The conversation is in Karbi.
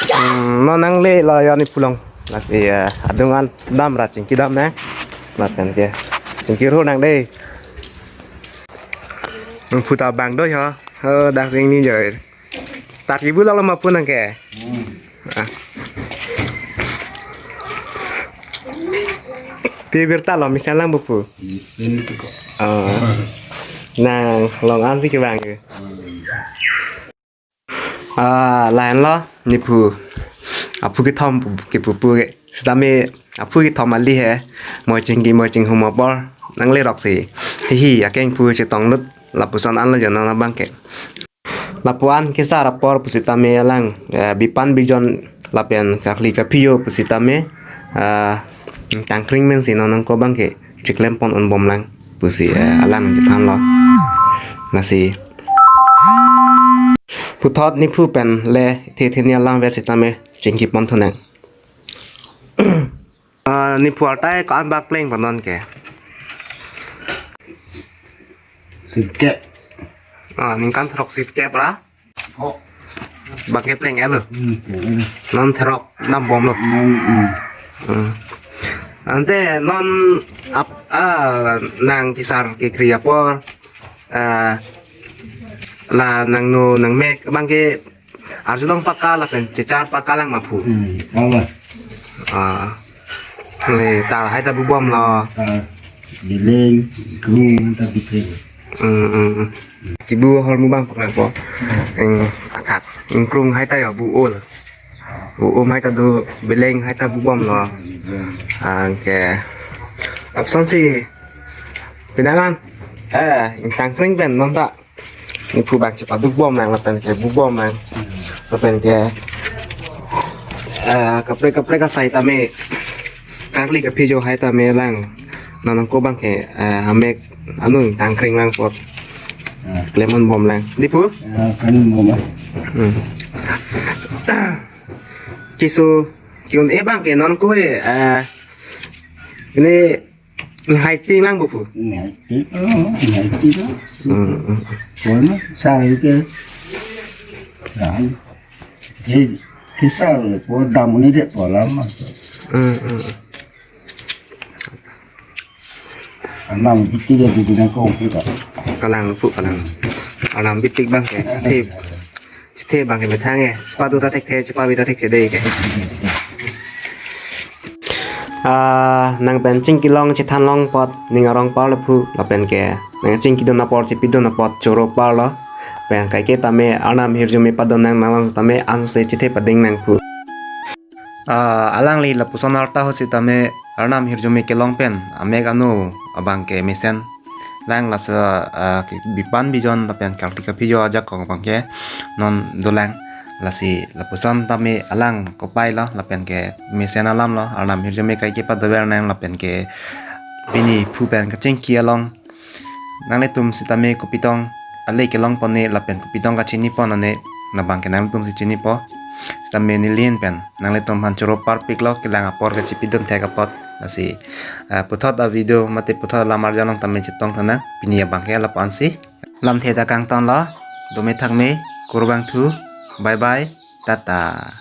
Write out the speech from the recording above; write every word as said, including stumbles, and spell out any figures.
Hmm, non nangle lo yo nephu along. Lasi, eh, adung an dam ra chingki dam nang. Lapen ke chingki ro nang dei. Nephu ta bang do ho. Ho, dak sing ni joi. Tat kibu lak lo ma pu nang ke. Ah. Pi birta lo mesen lang bo pu. Pen ko. Ah. Nang along an si kevang ke. Ah, lahenlo nephu. Aphu kethom kepu pu ke. Sitame aphu kethom ali he. Moi chingki moi chinghum apor nangle rok si. Hihi, akeng phu chetong lut lapuson an lo jo non abang ke. Lapu-an kesar apor pusitame alang, eh, Bipan Bijon lapen Kakli Kaphijo pusitame, eh, Tangkring men si non nangko abang ke chiklem pon un bom lang pusi, eh, alang chethan lo. Lasi puthot nephu pen le the the ni alang ve sitame chingki pon thu nang. Ah, nephu arta ko-an bak pleng pa non ke? Sirkep. Ah, ningkan throk sirkep ra? Oh. Bak ke pleng elo. Hmm, pleng elo. Non throk dam bom lo. Hmm, hmm. Hmm. Ante non ap, ah, nang kesar kekri apor. Ah, la nangno nangmek abang ke arjulong paka lapen chechar paka lang ma pu. Hmm, paka. Ah. Le tar hai ta bu bom lo. Tar, bileng, krung, ta bitreng. Hmm, hmm, hmm. Kibu ahormu abang paka po. Eng athak. Eng krung hai ta yo bu ol. Bu um hai ta do, bileng hai ta bu bom lo. Anke. Apson si. Pinangan. Eh, eng Tangkring pen non ta. Nephu abang chepaduk bom nang lapen ke bu bom nang. Lapen ke, eh, kaprek kaprek asai tame. Kakli Kaphijo hai tame lang. Non nangko abang ke, eh, hamek anu Tangkring lang apot. Ah. Klemon bom lang. Nephu? Ah, kan bom ah. Hmm. Kisu, kiun e abang ke non ko e, eh, ini Hai ting lang bo pu. Hai ting, oh, hai ting lang. Hmm, hmm. Pon sa ke. Dan. Ke, ke sa le po dam ni de po lama. Hmm, hmm. Arnam bitik ya di bina ko kita. Kalang pu kalang. Arnam bitik abang ke. Tip. Chethe abang ke methang e, chepa do ta thekthe, chepa bi ta thekthe dei ke. Ah, nang pen chingki long chethan long apot, ning arong par lo pu, lapen ke, nang chingki dun apor, chepi dun apot, choro par lo. Pen kaike tame, Arnam ahirjume padon nang nang long tame, anse chethe pading nang pu. Ah, alangli lapuson arta ahut sitame, Arnam ahirjume kelong pen, amek anu, abang ke mesen. Lang laso, ah, ke Bipan Bijon lapen Kakli Kaphijo ajakong abang ke non dolang. Lasi lapuson tame alang kopai lo lapen ke mesen alam lo, Arnam ahirjume kaike padover nang lapen ke pini phu pen kachingki along. Nanglitum sitame kopitong ale kelong pon ne lapen kopitong kachini pon ne, labang ke nanglitum si chini po. Sitame neli ahin pen nanglitum aphan choro parpik lo, kelang apor kachepi dun thek apot. Lasi, ah, puthot a video mate puthot alam arjan along tame chetong thu nang, pini abang ke lapu-an si. Lamthe ta kangton lo, dome thakme, kurvangthu, bye bye, tata.